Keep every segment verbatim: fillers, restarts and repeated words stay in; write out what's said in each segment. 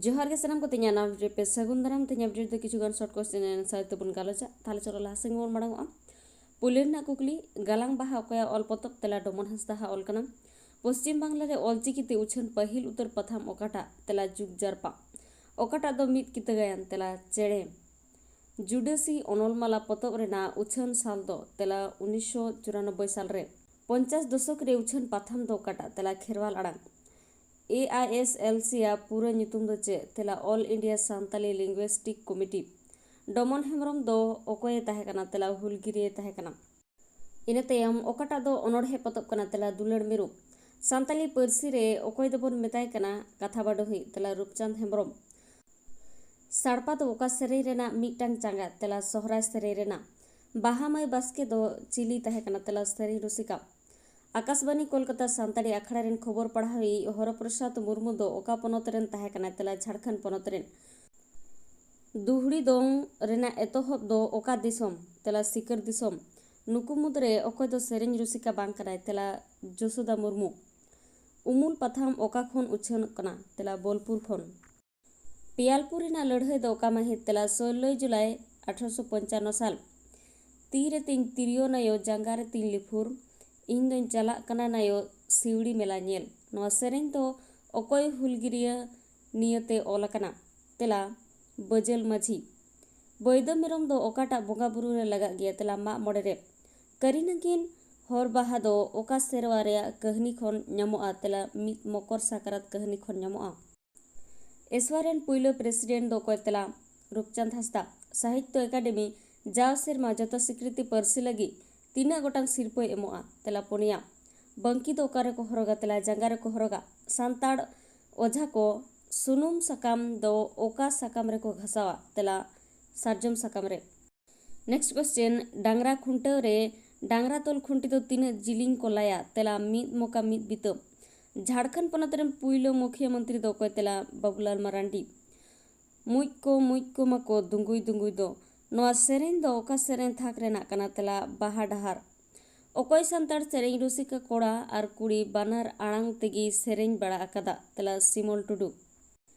ᱡᱚᱦᱟᱨ ᱜᱮ ᱥᱟᱱᱟᱢ ᱠᱚ, ᱛᱮᱦᱮᱧᱟᱜ ᱱᱟᱣᱟ video ᱨᱮ ᱯᱮ ᱥᱟᱹᱜᱩᱱ ᱫᱟᱨᱟᱢ᱾ ᱛᱮᱦᱮᱧᱟᱜ video ᱨᱮᱫᱚ ᱠᱤᱪᱷᱩ ᱜᱟᱱ short question answer ᱛᱮᱵᱚᱱ ᱜᱟᱞᱚᱪᱟ᱾ ᱛᱟᱦᱞᱮ ᱪᱚᱞᱚ ᱞᱟᱦᱟ ᱥᱮᱫ ᱵᱚᱱ ᱢᱟᱲᱟᱝᱚᱜᱼᱟ᱾ ᱯᱩᱭᱞᱩ ᱨᱮᱱᱟᱜ ᱠᱩᱠᱞᱤ, ᱜᱟᱞᱟᱝ ᱵᱟᱦᱟ ᱚᱠᱚᱭᱟᱜ ᱚᱞ ᱯᱚᱛᱚᱵ? ᱛᱮᱞᱟ ᱰᱚᱢᱚᱱ ᱦᱟᱸᱥᱫᱟ ᱦᱟᱜ ᱚᱞ ᱠᱟᱱᱟ᱾ ᱯᱚᱥᱪᱤᱢ ᱵᱟᱝᱞᱟ ᱨᱮ ᱚᱞᱪᱤᱠᱤ ᱛᱮ ᱩᱪᱷᱟᱹᱱ ᱯᱟᱹᱦᱤᱞ ᱩᱛᱟᱹᱨ ᱯᱟᱛᱷᱟᱢ ᱚᱠᱟᱴᱟᱜ? ᱛᱮᱞᱟ ᱡᱩᱜᱽ ᱡᱟᱨᱯᱟ᱾ ᱚᱠᱟᱴᱟᱜ ᱫᱚ ᱢᱤᱫ ᱠᱤᱛᱟᱹ ᱜᱟᱭᱟᱱ? ᱛᱮᱞᱟ ᱪᱮᱬᱮ᱾ ᱡᱩᱰᱟᱹᱥᱤ ᱚᱱᱚᱞ ᱢᱟᱞᱟ ᱯᱚᱛᱚᱵ ᱨᱮᱱᱟᱜ ᱩᱪᱷᱟᱹᱱ ᱥᱟᱞ ᱫᱚ? ᱛᱮᱞᱟ ᱩᱱᱤᱥᱥᱚ ᱪᱩᱨᱟᱱᱚᱵᱵᱳᱭ ᱥᱟᱞ ᱨᱮ᱾ ᱯᱚᱧᱪᱟᱥ ᱫᱚᱥᱚᱠ ᱨᱮ ᱩᱪᱷᱟᱹᱱ ᱯᱟᱛᱷᱟᱢ ᱫᱚ ᱚᱠᱟᱴᱟᱜ? ᱛᱮᱞᱟ ᱠᱷᱮᱨᱣᱟᱞ ᱟᱲᱟᱝ᱾ A I S L C ᱟᱜ ᱯᱩᱨᱟᱹ ᱧᱩᱛᱩᱢ ᱫᱚ ᱪᱮᱫ? ᱛᱮᱞᱟ All India Santali Linguistic Committee᱾ Doman Hembrom ᱫᱚ ᱚᱠᱚᱭᱮ ᱛᱟᱦᱮᱸ ᱠᱟᱱᱟ? ᱛᱮᱞᱟ ᱦᱩᱞᱜᱤᱨᱤᱭᱟᱹᱭ ᱛᱟᱦᱮᱸ ᱠᱟᱱᱟ᱾ ᱤᱱᱟᱹ ᱛᱟᱭᱚᱢ ᱚᱠᱟᱴᱟᱜ ᱫᱚ ᱚᱱᱚᱬᱦᱮ ᱯᱚᱛᱚᱵ ᱠᱟᱱᱟ? ᱛᱮᱞᱟ ᱫᱩᱞᱟᱹᱲ ᱢᱤᱨᱩ᱾ ᱥᱟᱱᱛᱟᱞᱤ ᱯᱟᱹᱨᱥᱤ ᱨᱮ ᱚᱠᱚᱭ ᱫᱚᱵᱚᱱ ᱢᱮᱛᱟᱭ ᱠᱟᱱᱟ ᱠᱟᱛᱷᱟ ᱵᱟᱰᱚᱦᱤ? ᱛᱮᱞᱟ ᱨᱩᱯᱪᱟᱸᱫᱽ ᱦᱮᱢᱵᱨᱚᱢ᱾ ᱥᱟᱲᱯᱟ ᱫᱚ ᱚᱠᱟ ᱥᱮᱨᱮᱧ ᱨᱮᱱᱟᱜ ᱢᱤᱫᱴᱟᱝ ᱪᱟᱸᱜᱟ? ᱛᱮᱞᱟ ᱥᱚᱦᱨᱟᱭ ᱥᱮᱨᱮᱧ ᱨᱮᱱᱟᱜ᱾ ᱵᱟᱦᱟ ᱢᱟᱹᱭ ᱵᱟᱥᱠᱮ ᱫᱚ ᱪᱤᱞᱤ ᱛᱟᱦᱮᱸ ᱠᱟᱱᱟ? ᱛᱮᱞᱟ ᱥᱮᱨᱮᱧ ᱨᱩᱥᱤᱠᱟ᱾ ᱟᱠᱟᱥᱵᱟᱱᱤ ᱠᱳᱞᱠᱟᱛᱟ ᱥᱟᱱᱛᱟᱲᱤ ᱟᱠᱷᱲᱟ ᱨᱮᱱ ᱠᱷᱚᱵᱚᱨ ᱯᱟᱲᱦᱟᱣᱤᱡ ᱦᱚᱨᱚᱯᱨᱚᱥᱟᱫᱽ ᱢᱩᱨᱢᱩ ᱫᱚ ᱚᱠᱟ ᱯᱚᱱᱚᱛ ᱨᱮᱱ ᱛᱟᱦᱮᱸ ᱠᱟᱱᱟᱭ? ᱛᱮᱞᱟ ᱡᱷᱟᱲᱠᱷᱚᱸᱰ ᱯᱚᱱᱚᱛ ᱨᱮᱱ᱾ ᱫᱩᱦᱲᱤ ᱫᱚᱝ ᱨᱮᱱᱟᱜ ᱮᱛᱚᱦᱚᱵ ᱫᱚ ᱚᱠᱟ ᱫᱤᱥᱚᱢ? ᱛᱮᱞᱟ ᱥᱤᱠᱟᱹᱨ ᱫᱤᱥᱚᱢ᱾ ᱱᱩᱠᱩ ᱢᱩᱫᱽᱨᱮ ᱚᱠᱚᱭ ᱫᱚ ᱥᱮᱨᱮᱧ ᱨᱩᱥᱤᱠᱟ ᱵᱟᱝ ᱠᱟᱱᱟᱭ? ᱛᱮᱞᱟ ᱡᱚᱥᱳᱫᱟ ᱢᱩᱨᱢᱩ᱾ ᱩᱢᱩᱞ ᱯᱟᱛᱷᱟᱢ ᱚᱠᱟ ᱠᱷᱚᱱ ᱩᱪᱷᱟᱹᱱᱚᱜ ᱠᱟᱱᱟ? ᱛᱮᱞᱟ ᱵᱳᱞᱯᱩᱨ ᱠᱷᱚᱱ᱾ ᱯᱤᱭᱟᱞᱯᱩᱨ ᱨᱮᱱᱟᱜ ᱞᱟᱹᱲᱦᱟᱹᱭ ᱫᱚ ᱚᱠᱟ ᱢᱟᱹᱦᱤᱛ? ᱛᱮᱞᱟ ᱥᱳᱞᱞᱳᱭ ᱡᱩᱞᱟᱭ ᱟᱴᱷᱨᱚᱥᱚ ᱯᱚᱧᱪᱟᱱᱱᱚ ᱥᱟᱞ᱾ ᱛᱤ ᱨᱮ ᱛᱤᱧ ᱛᱤᱨᱭᱳ ᱱᱟᱭᱳ, ᱡᱟᱸᱜᱟ ᱨᱮ ᱛᱤᱧ ᱞᱤᱯᱷᱩᱨ, ᱤᱧ ᱫᱚᱧ ᱪᱟᱞᱟᱜ ᱠᱟᱱᱟ ᱱᱟᱭᱳ ᱥᱤᱣᱲᱤ ᱢᱮᱞᱟ ᱧᱮᱞ᱾ ᱱᱚᱣᱟ ᱥᱮᱨᱮᱧ ᱫᱚ ᱚᱠᱚᱭ ᱦᱩᱞᱜᱤᱨᱤᱭᱟᱹ ᱱᱤᱭᱟᱹᱛᱮ ᱚᱞ ᱟᱠᱟᱱᱟ? ᱛᱮᱞᱟ ᱵᱟᱹᱡᱟᱹᱞ ᱢᱟᱹᱡᱷᱤ᱾ ᱵᱟᱹᱭᱫᱟᱹ ᱢᱮᱨᱚᱢ ᱫᱚ ᱚᱠᱟᱴᱟᱜ ᱵᱚᱸᱜᱟ ᱵᱩᱨᱩ ᱨᱮ ᱞᱟᱜᱟᱜ ᱜᱮᱭᱟ? ᱛᱮᱞᱟ ᱢᱟᱜ ᱢᱚᱬᱮ ᱨᱮ᱾ ᱠᱟᱹᱨᱤ ᱱᱟᱹᱜᱤᱱ ᱦᱚᱨ ᱵᱟᱦᱟ ᱫᱚ ᱚᱠᱟ ᱥᱮᱨᱣᱟ ᱨᱮᱭᱟᱜ ᱠᱟᱹᱦᱱᱤ ᱠᱷᱚᱱ ᱧᱟᱢᱚᱜᱼᱟ? ᱛᱮᱞᱟ ᱢᱤᱫ ᱢᱚᱠᱚᱨ ᱥᱟᱠᱨᱟᱛ ᱠᱟᱹᱦᱱᱤ ᱠᱷᱚᱱ ᱧᱟᱢᱚᱜᱼᱟ᱾ ᱮᱥᱣᱟ ᱨᱮᱱ ᱯᱩᱭᱞᱩ president ᱫᱚ ᱚᱠᱚᱭ? ᱛᱮᱞᱟ ᱨᱩᱯᱪᱟᱸᱫᱽ ᱦᱟᱸᱥᱫᱟ᱾ ᱥᱟᱦᱤᱛᱛᱚ ᱮᱠᱟᱰᱮᱢᱤ ᱡᱟᱣ ᱥᱮᱨᱢᱟ ᱡᱚᱛᱚ ᱥᱤᱠᱨᱤᱛᱤ ᱯᱟᱹᱨᱥᱤ ᱞᱟᱹᱜᱤᱫ ᱛᱤᱱᱟᱹᱜ ᱜᱚᱴᱟᱝ ᱥᱤᱨᱯᱟᱹᱭ ᱮᱢᱚᱜᱼᱟ? ᱛᱮᱞᱟ ᱯᱩᱱᱭᱟ᱾ ᱵᱟᱝᱠᱤ ᱫᱚ ᱚᱠᱟ ᱨᱮᱠᱚ ᱦᱚᱨᱚᱜᱟ? ᱛᱮᱞᱟ ᱡᱟᱸᱜᱟ ᱨᱮᱠᱚ ᱦᱚᱨᱚᱜᱟ᱾ ᱥᱟᱱᱛᱟᱲ ᱚᱡᱷᱟ ᱠᱚ ᱥᱩᱱᱩᱢ ᱥᱟᱠᱟᱢ ᱫᱚ ᱚᱠᱟ ᱥᱟᱠᱟᱢ ᱨᱮᱠᱚ ᱜᱷᱟᱥᱟᱣᱟ? ᱛᱮᱞᱟ ᱥᱟᱨᱡᱚᱢ ᱥᱟᱠᱟᱢ ᱨᱮ᱾ Next question, ᱰᱟᱝᱨᱟ ᱠᱷᱩᱱᱴᱟᱹᱣ ᱨᱮ ᱰᱟᱝᱨᱟ ᱛᱚᱞ ᱠᱷᱩᱱᱴᱤ ᱫᱚ ᱛᱤᱱᱟᱹᱜ ᱡᱤᱞᱤᱧ ᱠᱚ ᱞᱟᱭᱟ? ᱛᱮᱞᱟ ᱢᱤᱫ ᱢᱚᱠᱟ ᱢᱤᱫ ᱵᱤᱛᱟᱹ᱾ ᱡᱷᱟᱲᱠᱷᱚᱸᱰ ᱯᱚᱱᱚᱛ ᱨᱮᱱ ᱯᱩᱭᱞᱩ ᱢᱩᱠᱷᱤᱭᱟᱹ ᱢᱚᱱᱛᱨᱤ ᱫᱚ ᱚᱠᱚᱭ? ᱛᱮᱞᱟ ᱵᱟᱵᱩᱞᱟᱞ ᱢᱟᱨᱟᱱᱰᱤ᱾ ᱢᱩᱡ ᱠᱚ ᱢᱩᱡ ᱠᱚ ᱢᱟᱠᱚ ᱫᱩᱸᱜᱩᱭ ᱫᱩᱸᱜᱩᱭ ᱫᱚ, ᱱᱚᱣᱟ ᱥᱮᱨᱮᱧ ᱫᱚ ᱚᱠᱟ ᱥᱮᱨᱮᱧ ᱛᱷᱟᱠ ᱨᱮᱱᱟᱜ ᱠᱟᱱᱟ? ᱛᱮᱞᱟ ᱵᱟᱦᱟ ᱰᱟᱦᱟᱨ᱾ ᱚᱠᱚᱭ ᱥᱟᱱᱛᱟᱲ ᱥᱮᱨᱮᱧ ᱨᱩᱥᱤᱠᱟ ᱠᱚᱲᱟ ᱟᱨ ᱠᱩᱲᱤ ᱵᱟᱱᱟᱨ ᱟᱲᱟᱝ ᱛᱮᱜᱮᱭ ᱥᱮᱨᱮᱧ ᱵᱟᱲᱟ ᱟᱠᱟᱫᱟ? ᱛᱮᱞᱟ ᱥᱤᱢᱚᱞ ᱴᱩᱰᱩ᱾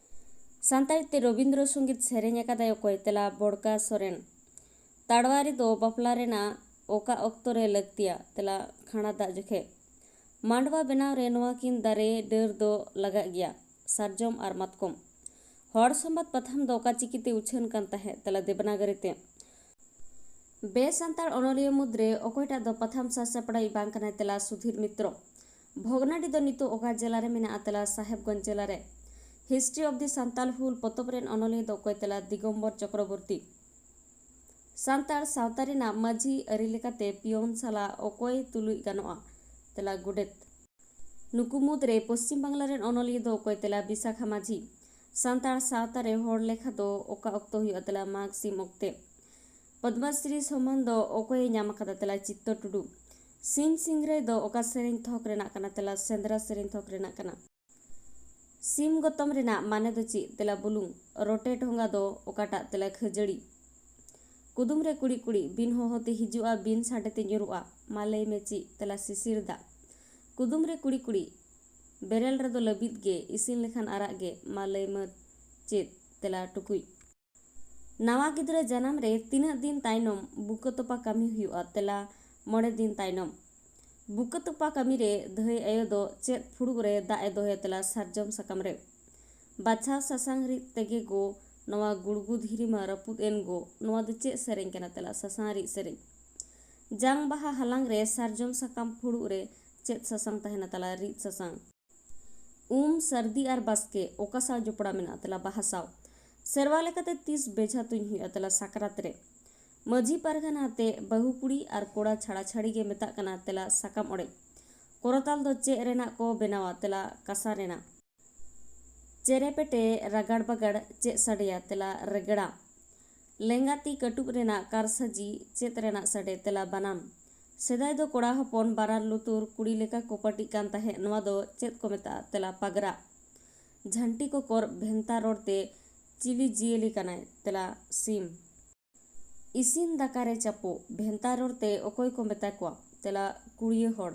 ᱥᱟᱱᱛᱟᱲᱤ ᱛᱮ ᱨᱚᱵᱤᱱᱫᱨᱚ ᱥᱚᱝᱜᱤᱛ ᱥᱮᱨᱮᱧ ᱟᱠᱟᱫᱟᱭ ᱚᱠᱚᱭ? ᱛᱮᱞᱟ ᱵᱚᱲᱠᱟ ᱥᱚᱨᱮᱱ᱾ ᱛᱟᱲᱣᱟᱨᱤ ᱫᱚ ᱵᱟᱯᱞᱟ ᱨᱮᱱᱟᱜ ᱚᱠᱟ ᱚᱠᱛᱚ ᱨᱮ ᱞᱟᱹᱠᱛᱤᱭᱟ? ᱛᱮᱞᱟ ᱠᱷᱟᱲᱟ ᱫᱟᱜ ᱡᱚᱠᱷᱮᱡ᱾ ᱢᱟᱰᱣᱟ ᱵᱮᱱᱟᱣ ᱨᱮ ᱱᱚᱣᱟ ᱠᱤᱱ ᱫᱟᱨᱮ ᱰᱟᱹᱨ ᱫᱚ ᱞᱟᱜᱟᱜ ᱜᱮᱭᱟ, ᱥᱟᱨᱡᱚᱢ ᱟᱨ ᱢᱟᱛᱠᱚᱢ᱾ ᱦᱚᱲ ᱥᱚᱢᱵᱟᱫ ᱯᱟᱛᱷᱟᱢ ᱫᱚ ᱚᱠᱟ ᱪᱤᱠᱤᱛᱮ ᱩᱪᱷᱟᱹᱱ ᱠᱟᱱ ᱛᱟᱦᱮᱸᱫ? ᱛᱮᱞᱟ ᱫᱮᱵᱽᱱᱟᱜᱚᱨᱤ ᱛᱮ᱾ ᱵᱮᱥᱟᱱᱛᱟᱲ ᱚᱱᱚᱞᱤᱭᱟᱹ ᱢᱩᱫᱽᱨᱮ ᱚᱠᱚᱭᱴᱟᱜ ᱫᱚ ᱯᱟᱛᱷᱟᱢ ᱥᱟᱥᱟᱯᱲᱟᱣᱤᱡ ᱵᱟᱝ ᱠᱟᱱᱟᱭ? ᱛᱮᱞᱟ ᱥᱩᱫᱷᱤᱨ ᱢᱤᱛᱨᱚ᱾ ᱵᱷᱚᱜᱽᱱᱟᱰᱤ ᱫᱚ ᱱᱤᱛᱚᱜ ᱚᱠᱟ ᱡᱮᱞᱟ ᱨᱮ ᱢᱮᱱᱟᱜᱼᱟ? ᱛᱮᱞᱟ ᱥᱟᱦᱮᱵᱽᱜᱚᱸᱡᱽ ᱡᱮᱞᱟ ᱨᱮ᱾ History of the ᱥᱟᱱᱛᱟᱞ ᱦᱩᱞ ᱯᱚᱛᱚᱵ ᱨᱮᱱ ᱚᱱᱚᱞᱤᱭᱟᱹ ᱫᱚ ᱚᱠᱚᱭ? ᱛᱮᱞᱟ ᱫᱤᱜᱚᱢᱵᱚᱨ ᱪᱚᱠᱨᱚᱵᱚᱨᱛᱤ᱾ ᱥᱟᱱᱛᱟᱲ ᱥᱟᱶᱛᱟ ᱨᱮᱱᱟᱜ ᱢᱟᱹᱡᱷᱤ ᱟᱹᱨᱤ ᱞᱮᱠᱟᱛᱮ ᱯᱤᱭᱚᱱ ᱥᱟᱞᱟᱜ ᱚᱠᱚᱭ ᱛᱩᱞᱩᱡ ᱜᱟᱱᱚᱜᱼᱟ? ᱛᱮᱞᱟ ᱜᱚᱰᱮᱛ᱾ ᱱᱩᱠᱩ ᱢᱩᱫᱽᱨᱮ ᱯᱚᱥᱪᱤᱢ ᱵᱟᱝᱞᱟ ᱨᱮᱱ ᱚᱱᱚᱞᱤᱭᱟᱹ ᱫᱚ ᱚᱠᱚᱭ? ᱛᱮᱞᱟ ᱵᱤᱥᱟᱠᱷᱟ ᱢᱟᱹᱡᱷᱤ᱾ ᱥᱟᱱᱛᱟᱲ ᱥᱟᱶᱛᱟ ᱨᱮ ᱦᱚᱲ ᱞᱮᱠᱷᱟ ᱫᱚ ᱚᱠᱟ ᱚᱠᱛᱚ ᱦᱩᱭᱩᱜᱼᱟ? ᱛᱮᱞᱟ ᱢᱟᱜᱽ ᱥᱤᱢ ᱚᱠᱛᱮ᱾ ᱯᱚᱫᱽᱢᱚᱥᱨᱤ ᱥᱚᱢᱢᱟᱱ ᱫᱚ ᱚᱠᱚᱭᱮ ᱧᱟᱢ ᱟᱠᱟᱫᱟ? ᱛᱮᱞᱟ ᱪᱤᱛᱛᱚ ᱴᱩᱰᱩ᱾ ᱥᱤᱧ ᱥᱤᱝᱨᱟᱹᱭ ᱫᱚ ᱚᱠᱟ ᱥᱮᱨᱮᱧ ᱛᱷᱚᱠ ᱨᱮᱱᱟᱜ ᱠᱟᱱᱟ? ᱛᱮᱞᱟ ᱥᱮᱸᱫᱽᱨᱟ ᱥᱮᱨᱮᱧ ᱛᱷᱚᱠ ᱨᱮᱱᱟᱜ ᱠᱟᱱᱟ᱾ ᱥᱤᱢ ᱜᱚᱛᱚᱢ ᱨᱮᱱᱟᱜ ᱢᱟᱱᱮ ᱫᱚ ᱪᱮᱫ? ᱛᱮᱞᱟ ᱵᱩᱞᱩᱝ᱾ ᱨᱚᱴᱮ ᱰᱷᱚᱸᱜᱟ ᱫᱚ ᱚᱠᱟᱴᱟᱜ? ᱛᱮᱞᱟ ᱠᱷᱟᱹᱡᱟᱹᱲᱤ᱾ ᱠᱩᱫᱩᱢ ᱨᱮ ᱠᱩᱲᱤ ᱠᱩᱲᱤ, ᱵᱤᱱ ᱦᱚᱦᱚᱛᱮ ᱦᱤᱡᱩᱜᱼᱟ, ᱵᱤᱱ ᱥᱟᱰᱮᱛᱮ ᱧᱩᱨᱩᱜᱼᱟ, ᱢᱟ ᱞᱟᱹᱭ ᱢᱮ ᱪᱮᱫ? ᱛᱮᱞᱟ ᱥᱤᱥᱤᱨ ᱫᱟᱜ᱾ ᱠᱩᱫᱩᱢ ᱨᱮ ᱠᱩᱲᱤ ᱠᱩᱲᱤ, ᱵᱮᱨᱮᱞ ᱨᱮᱫᱚ ᱞᱟᱹᱵᱤᱫ ᱜᱮ, ᱤᱥᱤᱱ ᱞᱮᱠᱷᱟᱱ ᱟᱨᱟᱜ ᱜᱮ, ᱢᱟ ᱞᱟᱹᱭ ᱢᱮ ᱪᱮᱫ? ᱛᱮᱞᱟ ᱴᱩᱠᱩᱡ᱾ ᱱᱟᱣᱟ ᱜᱤᱫᱽᱨᱟᱹ ᱡᱟᱱᱟᱢ ᱨᱮ ᱛᱤᱱᱟᱹᱜ ᱫᱤᱱ ᱛᱟᱭᱱᱚᱢ ᱵᱩᱠᱟᱹ ᱛᱚᱯᱟ ᱠᱟᱹᱢᱤ ᱦᱩᱭᱩᱜᱼᱟ? ᱛᱮᱞᱟ ᱢᱚᱬᱮ ᱫᱤᱱ ᱛᱟᱭᱱᱚᱢ᱾ ᱵᱩᱠᱟᱹ ᱛᱚᱯᱟ ᱠᱟᱹᱢᱤ ᱨᱮ ᱫᱷᱟᱹᱭ ᱟᱭᱳ ᱫᱚ ᱪᱮᱫ ᱯᱷᱩᱲᱩᱜ ᱨᱮ ᱫᱟᱜ ᱮ ᱫᱚᱦᱚᱭᱟ? ᱛᱮᱞᱟ ᱥᱟᱨᱡᱚᱢ ᱥᱟᱠᱟᱢ ᱨᱮ᱾ ᱵᱟᱪᱷᱟᱣ ᱥᱟᱥᱟᱝ ᱨᱤᱫ ᱛᱮᱜᱮ ᱜᱳ, ᱱᱚᱣᱟ ᱜᱩᱲᱜᱩ ᱫᱷᱤᱨᱤ ᱢᱟ ᱨᱟᱹᱯᱩᱫ ᱮᱱ ᱜᱳ, ᱱᱚᱣᱟ ᱫᱚ ᱪᱮᱫ ᱥᱮᱨᱮᱧ ᱠᱟᱱᱟ? ᱛᱮᱞᱟ ᱥᱟᱥᱟᱝ ᱨᱤᱫ ᱥᱮᱨᱮᱧ᱾ ᱡᱟᱝ ᱵᱟᱦᱟ ᱦᱟᱞᱟᱝ ᱨᱮ ᱥᱟᱨᱡᱚᱢ ᱥᱟᱠᱟᱢ ᱯᱷᱩᱲᱩᱜ ᱨᱮ ᱪᱮᱫ ᱥᱟᱥᱟᱝ ᱛᱟᱦᱮᱱᱟ? ᱛᱮᱞᱟ ᱨᱤᱫ ᱥᱟᱥᱟᱝ᱾ ᱩᱢ, ᱥᱟᱹᱨᱫᱤ ᱟᱨ ᱵᱟᱥᱠᱮ ᱚᱠᱟ ᱥᱟᱶ ᱡᱚᱯᱲᱟᱣ ᱢᱮᱱᱟᱜᱼᱟ? ᱛᱮᱞᱟ ᱵᱟᱦᱟ ᱥᱟᱶ᱾ ᱥᱮᱨᱣᱟ ᱞᱮᱠᱟᱛᱮ ᱛᱤᱥ ᱵᱮᱡᱷᱟ ᱛᱩᱧ ᱦᱩᱭᱩᱜᱼᱟ? ᱛᱮᱞᱟ ᱥᱟᱠᱨᱟᱛ ᱨᱮ᱾ ᱢᱟᱹᱡᱷᱤ ᱯᱟᱨᱜᱟᱱᱟ ᱟᱛᱮ ᱵᱟᱹᱦᱩ ᱠᱩᱲᱤ ᱟᱨ ᱠᱚᱲᱟ ᱪᱷᱟᱲᱟ ᱪᱷᱟᱹᱲᱤ ᱜᱮ ᱢᱮᱛᱟᱜ ᱠᱟᱱᱟ? ᱛᱮᱞᱟ ᱥᱟᱠᱟᱢ ᱚᱲᱮᱡ᱾ ᱠᱚᱨᱚᱛᱟᱞ ᱫᱚ ᱪᱮᱫ ᱨᱮᱱᱟᱜ ᱠᱚ ᱵᱮᱱᱟᱣᱟ? ᱛᱮᱞᱟ ᱠᱟᱸᱥᱟ ᱨᱮᱱᱟᱜ᱾ ᱪᱮᱨᱮᱯᱮᱴᱮ, ᱨᱟᱜᱟᱲ ᱵᱟᱜᱟᱲ ᱪᱮᱫ ᱥᱟᱰᱮᱭᱟ? ᱛᱮᱞᱟ ᱨᱮᱜᱽᱲᱟ᱾ ᱞᱮᱸᱜᱟ ᱛᱤ ᱠᱟᱹᱴᱩᱵ ᱨᱮᱱᱟᱜ ᱠᱟᱨᱥᱟᱡᱤ ᱪᱮᱫ ᱨᱮᱱᱟᱜ ᱥᱟᱰᱮ? ᱛᱮᱞᱟ ᱵᱟᱱᱟᱢ᱾ ᱥᱮᱫᱟᱭ ᱫᱚ ᱠᱚᱲᱟ ᱦᱚᱯᱚᱱ ᱵᱟᱱᱟᱨ ᱞᱩᱛᱩᱨ ᱠᱩᱲᱤ ᱞᱮᱠᱟ ᱠᱚ ᱯᱟᱹᱴᱤᱜ ᱠᱟᱱ ᱛᱟᱦᱮᱸᱫ, ᱱᱚᱣᱟ ᱫᱚ ᱪᱮᱫ ᱠᱚ ᱢᱮᱛᱟᱜᱼᱟ? ᱛᱮᱞᱟ ᱯᱟᱜᱽᱨᱟ᱾ ᱡᱷᱟᱱᱴᱤ ᱠᱚᱠᱚᱨ ᱵᱷᱮᱱᱛᱟ ᱨᱚᱲ ᱛᱮ ᱪᱤᱞᱤ ᱡᱤᱭᱟᱹᱞᱤ ᱠᱟᱱᱟᱭ? ᱛᱮᱞᱟ ᱥᱤᱢ᱾ ᱤᱥᱤᱱ ᱫᱟᱠᱟ ᱨᱮ ᱪᱟᱯᱚ ᱵᱷᱮᱱᱛᱟ ᱨᱚᱲ ᱛᱮ ᱚᱠᱚᱭ ᱠᱚ ᱢᱮᱛᱟ ᱠᱚᱣᱟ? ᱛᱮᱞᱟ ᱠᱩᱲᱤᱭᱟᱹ ᱦᱚᱲ᱾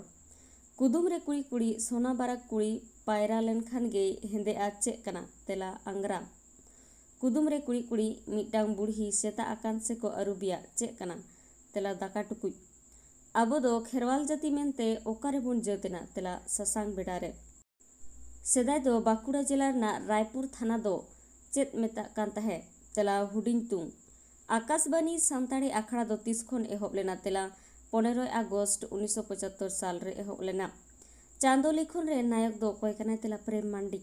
ᱠᱩᱫᱩᱢ ᱨᱮ ᱠᱩᱲᱤ ᱠᱩᱲᱤ, ᱥᱚᱱᱟ ᱵᱟᱨᱟ ᱠᱩᱲᱤ ᱯᱟᱭᱨᱟ ᱞᱮᱱᱠᱷᱟᱱ ᱜᱮᱭ ᱦᱮᱸᱫᱮᱜᱼᱟ, ᱪᱮᱫ ᱠᱟᱱᱟ? ᱛᱮᱞᱟ ᱟᱝᱜᱽᱨᱟ᱾ ᱠᱩᱫᱩᱢ ᱨᱮ ᱠᱩᱲᱤ ᱠᱩᱲᱤ, ᱢᱤᱫᱴᱟᱝ ᱵᱩᱲᱦᱤ ᱥᱮᱛᱟᱜ ᱟᱠᱟᱱ ᱥᱮᱠᱚ ᱟᱹᱨᱩᱵᱮᱭᱟ, ᱪᱮᱫ ᱠᱟᱱᱟ? ᱛᱮᱞᱟ, ᱫᱟᱠᱟ ᱴᱩᱠᱩᱡ᱾ ᱟᱵᱚ ᱫᱚ ᱠᱷᱮᱨᱣᱟᱞ ᱡᱟᱹᱛᱤ ᱢᱮᱱᱛᱮ ᱚᱠᱟ ᱨᱮᱵᱚᱱ ᱡᱟᱹᱛ ᱮᱱᱟ? ᱛᱮᱞᱟ, ᱥᱟᱥᱟᱝ ᱵᱮᱰᱟ ᱨᱮ᱾ ᱥᱮᱫᱟᱭ ᱫᱚ ᱵᱟᱸᱠᱩᱲᱟ ᱡᱮᱞᱟ ᱨᱮᱱᱟᱜ ᱨᱟᱭᱯᱩᱨ ᱛᱷᱟᱱᱟ ᱫᱚ ᱪᱮᱫ ᱢᱮᱛᱟᱜ ᱠᱟᱱ ᱛᱟᱦᱮᱸ? ᱛᱮᱞᱟ, ᱦᱩᱰᱤᱧ ᱛᱩᱝ᱾ ᱟᱠᱟᱥᱵᱟᱱᱤ ᱥᱟᱱᱛᱟᱲᱤ ᱟᱠᱷᱲᱟ ᱫᱚ ᱛᱤᱥ ᱠᱷᱚᱱ ᱮᱦᱚᱵ ᱞᱮᱱᱟ? ᱛᱮᱞᱟ, ᱯᱚᱱᱮᱨᱚᱭ ᱟᱜᱚᱥᱴ ᱩᱱᱤᱥᱥᱚ ᱯᱚᱸᱪᱟᱛᱛᱳᱨ ᱥᱟᱞ ᱨᱮ ᱮᱦᱚᱵ ᱞᱮᱱᱟ᱾ ᱪᱟᱸᱫᱚ ᱞᱤᱠᱷᱚᱱ ᱨᱮ ᱱᱟᱭᱚᱠ ᱫᱚ ᱚᱠᱚᱭ ᱠᱟᱱᱟᱭ? ᱛᱮᱞᱟ, ᱯᱨᱮᱢ ᱢᱟᱱᱰᱤ᱾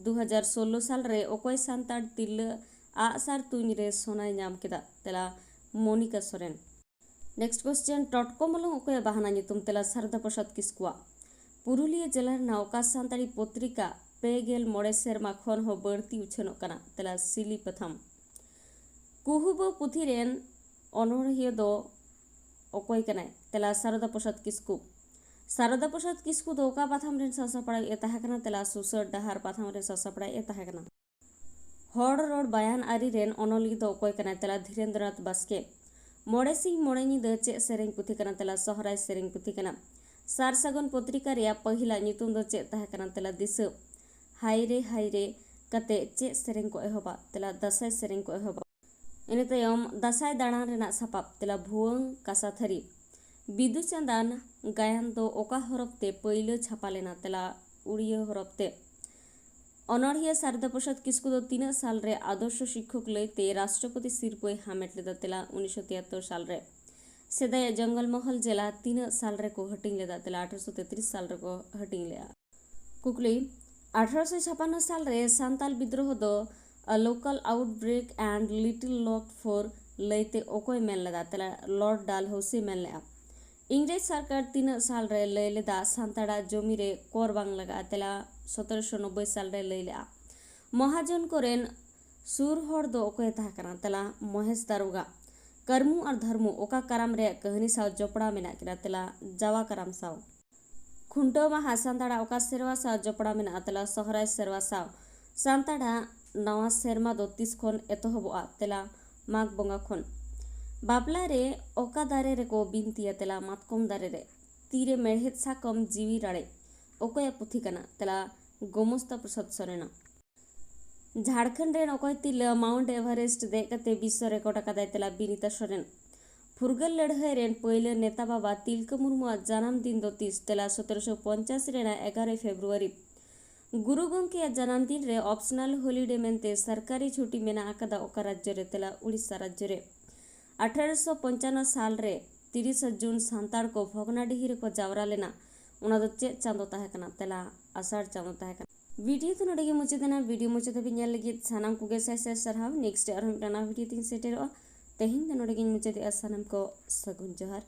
ᱫᱩ ᱦᱟᱡᱟᱨ ᱥᱳᱞᱞᱳ ᱥᱟᱞ ᱨᱮ ᱚᱠᱚᱭ ᱥᱟᱱᱛᱟᱲ ᱛᱤᱨᱞᱟᱹ ᱟᱜᱼᱥᱟᱨ ᱛᱩᱧ ᱨᱮ ᱥᱚᱱᱟᱭ ᱧᱟᱢ ᱠᱮᱫᱟ? ᱛᱮᱞᱟ, ᱢᱚᱱᱤᱠᱟ ᱥᱚᱨᱮᱱ᱾ Next question, ᱴᱚᱴᱠᱚ ᱢᱚᱞᱚᱝ ᱚᱠᱚᱭᱟᱜ ᱵᱟᱦᱟᱱᱟ ᱧᱩᱛᱩᱢ? ᱛᱮᱞᱟ, ᱥᱟᱨᱚᱫᱟ ᱯᱨᱚᱥᱟᱫᱽ ᱠᱤᱥᱠᱩᱣᱟᱜ᱾ ᱯᱩᱨᱩᱞᱤᱭᱟᱹ ᱡᱮᱞᱟ ᱨᱮᱱᱟᱜ ᱚᱠᱟ ᱥᱟᱱᱛᱟᱲᱤ ᱯᱚᱛᱨᱤᱠᱟ ᱯᱮ ᱜᱮᱞ ᱢᱚᱬᱮ ᱥᱮᱨᱢᱟ ᱠᱷᱚᱱ ᱦᱚᱸ ᱵᱟᱹᱲᱛᱤ ᱩᱪᱷᱟᱹᱱᱚᱜ ᱠᱟᱱᱟ? ᱛᱮᱞᱟ, ᱥᱤᱞᱤ ᱯᱟᱛᱷᱟᱢ᱾ ᱠᱩᱦᱩᱵᱟᱹ ᱯᱩᱛᱷᱤ ᱨᱮᱱ ᱚᱱᱚᱬᱦᱤᱭᱟᱹ ᱫᱚ ᱚᱠᱚᱭ ᱠᱟᱱᱟᱭ? ᱛᱮᱞᱟ, ᱥᱟᱨᱚᱫᱟ ᱯᱨᱚᱥᱟᱫᱽ ᱠᱤᱥᱠᱩ᱾ ᱥᱟᱨᱚᱫᱟ ᱯᱨᱚᱥᱟᱫᱽ ᱠᱤᱥᱠᱩ ᱫᱚ ᱚᱠᱟ ᱯᱟᱛᱷᱟᱢ ᱨᱮᱱ ᱥᱟᱥᱟᱯᱲᱟᱣᱤᱡ ᱮ ᱛᱟᱦᱮᱸ ᱠᱟᱱᱟ? ᱛᱮᱞᱟ, ᱥᱩᱥᱟᱹᱨ ᱰᱟᱦᱟᱨ ᱯᱟᱛᱷᱟᱢ ᱨᱮᱱ ᱥᱟᱥᱟᱯᱲᱟᱣᱤᱡ ᱮ ᱛᱟᱦᱮᱸ ᱠᱟᱱᱟ᱾ ᱦᱚᱲ ᱨᱚᱲ ᱵᱟᱭᱟᱱ ᱟᱹᱨᱤ ᱨᱮᱱ ᱚᱱᱚᱞᱤᱭᱟᱹ ᱫᱚ ᱚᱠᱚᱭ ᱠᱟᱱᱟᱭ? ᱛᱮᱞᱟ, ᱫᱷᱤᱨᱮᱱᱫᱨᱚᱱᱟᱛᱷ ᱵᱟᱥᱠᱮ᱾ ᱢᱚᱬᱮ ᱥᱤᱧ ᱢᱚᱬᱮ ᱧᱤᱫᱟᱹ ᱪᱮᱫ ᱥᱮᱨᱮᱧ ᱯᱩᱛᱷᱤ ᱠᱟᱱᱟ? ᱛᱮᱞᱟ, ᱥᱚᱦᱨᱟᱭ ᱥᱮᱨᱮᱧ ᱯᱩᱛᱷᱤ ᱠᱟᱱᱟ᱾ ᱥᱟᱨ ᱥᱟᱹᱜᱩᱱ ᱯᱚᱛᱨᱤᱠᱟ ᱨᱮᱭᱟᱜ ᱯᱟᱹᱦᱤᱞᱟᱜ ᱧᱩᱛᱩᱢ ᱫᱚ ᱪᱮᱫ ᱛᱟᱦᱮᱸ ᱠᱟᱱᱟ? ᱛᱮᱞᱟ, ᱫᱤᱥᱟᱹ᱾ ᱦᱟᱭᱨᱮ ᱦᱟᱭᱨᱮ ᱠᱟᱛᱮ ᱪᱮᱫ ᱥᱮᱨᱮᱧ ᱠᱚ ᱮᱦᱚᱵᱟ? ᱛᱮᱞᱟ, ᱫᱟᱸᱥᱟᱭ ᱥᱮᱨᱮᱧ ᱠᱚ ᱮᱦᱚᱵᱟ᱾ ᱤᱱᱟᱹ ᱛᱟᱭᱚᱢ ᱫᱟᱸᱥᱟᱭ ᱫᱟᱬᱟᱱ ᱨᱮᱱᱟᱜ ᱥᱟᱯᱟᱵ, ᱛᱮᱞᱟ, ᱵᱷᱩᱣᱟᱹᱝ ᱠᱟᱸᱥᱟ ᱛᱷᱟᱹᱨᱤ᱾ ᱵᱤᱫᱩ ᱪᱟᱸᱫᱟᱱ ᱜᱟᱭᱟᱱ ᱫᱚ ᱚᱠᱟ ᱦᱚᱨᱚᱯ ᱛᱮ ᱯᱟᱹᱭᱞᱟᱹ ᱪᱷᱟᱯᱟ ᱞᱮᱱᱟ? ᱛᱮᱞᱟ, ᱩᱲᱤᱭᱟᱹ ᱦᱚᱨᱚᱯ ᱛᱮ᱾ ᱚᱱᱚᱬᱦᱤᱭᱟᱹ ᱥᱟᱨᱚᱫᱟ ᱯᱨᱚᱥᱟᱫᱽ ᱠᱤᱥᱠᱩ ᱫᱚ ᱛᱤᱱᱟᱹᱜ ᱥᱟᱞ ᱨᱮ ᱟᱫᱚᱨᱥᱚ ᱥᱤᱠᱠᱷᱚᱠ ᱞᱟᱹᱭᱛᱮ ᱨᱟᱥᱴᱨᱚᱯᱚᱛᱤ ᱥᱤᱨᱯᱟᱹᱭ ᱦᱟᱢᱮᱴ ᱞᱮᱫᱟ? ᱛᱮᱞᱟ, ᱩᱱᱤᱥᱥᱚ ᱛᱤᱭᱟᱛᱛᱳᱨ ᱥᱟᱞ ᱨᱮ᱾ ᱥᱮᱫᱟᱭᱟᱜ ᱡᱚᱝᱜᱚᱞ ᱢᱚᱦᱚᱞ ᱡᱮᱞᱟ ᱛᱤᱱᱟᱹᱜ ᱥᱟᱞ ᱨᱮᱠᱚ ᱦᱟᱹᱴᱤᱧ ᱞᱮᱫᱟ? ᱛᱮᱞᱟ, ᱟᱴᱷᱨᱚᱥᱚ ᱛᱮᱛᱨᱤᱥ ᱥᱟᱞ ᱨᱮᱠᱚ ᱦᱟᱹᱴᱤᱧ ᱞᱮᱫᱟ᱾ ᱠᱩᱠᱞᱤ, ᱟᱴᱷᱨᱚᱥᱚ ᱪᱷᱟᱯᱟᱱᱱᱚ ᱥᱟᱞ ᱨᱮ ᱥᱟᱱᱛᱟᱞ ᱵᱤᱫᱽᱨᱳᱦᱚ ᱫᱚ A Local Outbreak and Little Locked For ᱞᱟᱹᱭᱛᱮ ᱚᱠᱚᱭ ᱢᱮᱱ ᱞᱮᱫᱟ? ᱛᱮᱞᱟ, ᱞᱚᱨᱰ ᱰᱟᱞᱦᱳᱥᱤ ᱢᱮᱱ ᱞᱮᱫᱼᱟ᱾ ᱤᱝᱨᱮᱡᱽ ᱥᱚᱨᱠᱟᱨ ᱛᱤᱱᱟᱹᱜ ᱥᱟᱞ ᱨᱮ ᱞᱟᱹᱭ ᱞᱮᱫᱟ ᱥᱟᱱᱛᱟᱲᱟᱜ ᱡᱚᱢᱤ ᱨᱮ ᱠᱚᱨ ᱵᱟᱝ ᱞᱟᱜᱟᱜᱼᱟ? ᱛᱮᱞᱟ, ᱥᱚᱛᱨᱚᱥᱚ ᱱᱚᱵᱵᱳᱭ ᱥᱟᱞ ᱨᱮ ᱞᱟᱹᱭ ᱞᱮᱫᱼᱟ᱾ ᱢᱚᱦᱟᱡᱚᱱ ᱠᱚᱨᱮᱱ ᱥᱩᱨ ᱦᱚᱲ ᱫᱚ ᱚᱠᱚᱭᱮ ᱛᱟᱦᱮᱸ ᱠᱟᱱᱟ? ᱛᱮᱞᱟ, ᱢᱚᱦᱮᱥ ᱫᱟᱨᱳᱜᱟ᱾ ᱠᱟᱹᱨᱢᱩ ᱟᱨ ᱫᱷᱟᱨᱢᱩ ᱚᱠᱟ ᱠᱟᱨᱟᱢ ᱨᱮᱭᱟᱜ ᱠᱟᱹᱦᱱᱤ ᱥᱟᱶ ᱡᱚᱯᱲᱟᱣ ᱢᱮᱱᱟᱜ ᱠᱤᱱᱟ? ᱛᱮᱞᱟ, ᱡᱟᱣᱟ ᱠᱟᱨᱟᱢ ᱥᱟᱶ᱾ ᱠᱷᱩᱱᱴᱟᱹᱣ ᱢᱟᱦᱟ ᱥᱟᱱᱛᱟᱲᱟᱜ ᱚᱠᱟ ᱥᱮᱨᱣᱟ ᱥᱟᱶ ᱡᱚᱯᱲᱟᱣ ᱢᱮᱱᱟᱜᱼᱟ? ᱛᱮᱞᱟ, ᱥᱚᱦᱨᱟᱭ ᱥᱮᱨᱣᱟ ᱥᱟᱶ᱾ ᱥᱟᱱᱛᱟᱲᱟᱜ ᱱᱟᱣᱟ ᱥᱮᱨᱢᱟ ᱫᱚ ᱛᱤᱥ ᱠᱷᱚᱱ ᱮᱛᱚᱦᱚᱵᱚᱜᱼᱟ? ᱛᱮᱞᱟ, ᱢᱟᱜᱽ ᱵᱚᱸᱜᱟ ᱠᱷᱚᱱ᱾ ᱵᱟᱯᱞᱟ ᱨᱮ ᱚᱠᱟ ᱫᱟᱨᱮ ᱨᱮᱠᱚ ᱵᱤᱱᱛᱤᱭᱟ? ᱛᱮᱞᱟ, ᱢᱟᱛᱠᱚᱢ ᱫᱟᱨᱮ ᱨᱮ᱾ ᱛᱤᱨᱮ ᱢᱮᱲᱦᱮᱫ ᱥᱟᱠᱚᱢ ᱡᱤᱣᱤ ᱨᱟᱲᱮᱡ ᱚᱠᱚᱭᱟᱜ ᱯᱩᱛᱷᱤ ᱠᱟᱱᱟ? ᱛᱮᱞᱟ, ᱜᱳᱢᱚᱥᱛᱟ ᱯᱨᱚᱥᱟᱫᱽ ᱥᱚᱨᱮᱱᱟᱜ᱾ ᱡᱷᱟᱲᱠᱷᱚᱸᱰ ᱨᱮᱱ ᱚᱠᱚᱭ ᱛᱤᱨᱞᱟᱹ ᱢᱟᱣᱩᱱᱴ ᱮᱵᱷᱟᱨᱮᱥᱴ ᱫᱮᱡ ᱠᱟᱛᱮ ᱵᱤᱥᱥᱚ ᱨᱮᱠᱚᱨᱰ ᱟᱠᱟᱫᱟᱭ? ᱛᱮᱞᱟ ᱵᱤᱱᱤᱛᱟ ᱥᱚᱨᱮᱱ᱾ ᱯᱷᱩᱨᱜᱟᱹᱞ ᱞᱟᱹᱲᱦᱟᱹᱭ ᱨᱮᱱ ᱯᱟᱹᱭᱞᱟᱹ ᱱᱮᱛᱟ ᱵᱟᱵᱟ ᱛᱤᱞᱠᱟᱹ ᱢᱩᱨᱢᱩᱣᱟᱜ ᱡᱟᱱᱟᱢ ᱫᱤᱱ ᱫᱚ ᱛᱤᱥ? ᱛᱮᱞᱟ ᱥᱚᱛᱨᱚᱥᱚ ᱯᱚᱧᱪᱟᱥ ᱨᱮᱱᱟᱜ ᱮᱜᱟᱨᱚᱭ ᱯᱷᱮᱵᱽᱨᱩᱣᱟᱨᱤ᱾ ᱜᱩᱨᱩ ᱜᱚᱢᱠᱮᱭᱟᱜ ᱡᱟᱱᱟᱢ ᱫᱤᱱ ᱨᱮ ᱚᱯᱥᱚᱱᱟᱞ ᱦᱚᱞᱤᱰᱮ ᱢᱮᱱᱛᱮ ᱥᱚᱨᱠᱟᱨᱤ ᱪᱷᱩᱴᱤ ᱢᱮᱱᱟᱜ ᱟᱠᱟᱫᱟ ᱚᱠᱟ ᱨᱟᱡᱽᱡᱚ ᱨᱮ? ᱛᱮᱞᱟ ᱩᱲᱤᱥᱥᱟ ᱨᱟᱡᱽᱡᱚ ᱨᱮ᱾ ᱟᱴᱷᱟᱨᱚᱥᱚ ᱯᱚᱧᱪᱟᱱᱱᱚ ᱥᱟᱞ ᱨᱮ ᱛᱤᱨᱤᱥᱟ ᱡᱩᱱ ᱥᱟᱱᱛᱟᱲ ᱠᱚ ᱵᱷᱚᱜᱽᱱᱟᱰᱤᱦᱤ ᱨᱮᱠᱚ ᱡᱟᱣᱨᱟ ᱞᱮᱱᱟ᱾ ᱚᱱᱟ ᱫᱚ ᱪᱮᱫ ᱪᱟᱸᱫᱚ ᱛᱟᱦᱮᱸ ᱠᱟᱱᱟ? ᱛᱮᱞᱟ ᱟᱥᱟᱲ ᱪᱟᱸᱫᱚ ᱛᱟᱦᱮᱸ ᱠᱟᱱᱟ᱾ ᱵᱷᱤᱰᱤᱭᱳ ᱫᱚ ᱱᱚᱰᱮ ᱜᱮ ᱢᱩᱪᱟᱹᱫ ᱮᱱᱟ᱾ ᱵᱷᱤᱰᱤᱭᱳ ᱢᱩᱪᱟᱹᱫ ᱫᱷᱟᱹᱵᱤᱡ ᱧᱮᱞ ᱞᱟᱹᱜᱤᱫ ᱥᱟᱱᱟᱢ ᱠᱚᱜᱮ ᱥᱟᱭ ᱥᱟᱭ ᱥᱟᱨᱦᱟᱣ᱾ ᱱᱮᱠᱥᱴ ᱟᱨᱦᱚᱸ ᱢᱤᱫᱴᱟᱝ ᱱᱟᱣᱟ ᱵᱷᱤᱰᱤᱭᱳ ᱛᱤᱧ ᱥᱮᱴᱮᱨᱚᱜᱼᱟ᱾ ᱛᱮᱦᱮᱧ ᱫᱚ ᱱᱚᱰᱮ ᱜᱤᱧ ᱢᱩᱪᱟᱹᱫᱮᱜᱼᱟ᱾ ᱥᱟᱱᱟᱢ ᱠᱚ ᱥᱟᱹᱜᱩᱱ ᱡᱚᱦᱟᱨ᱾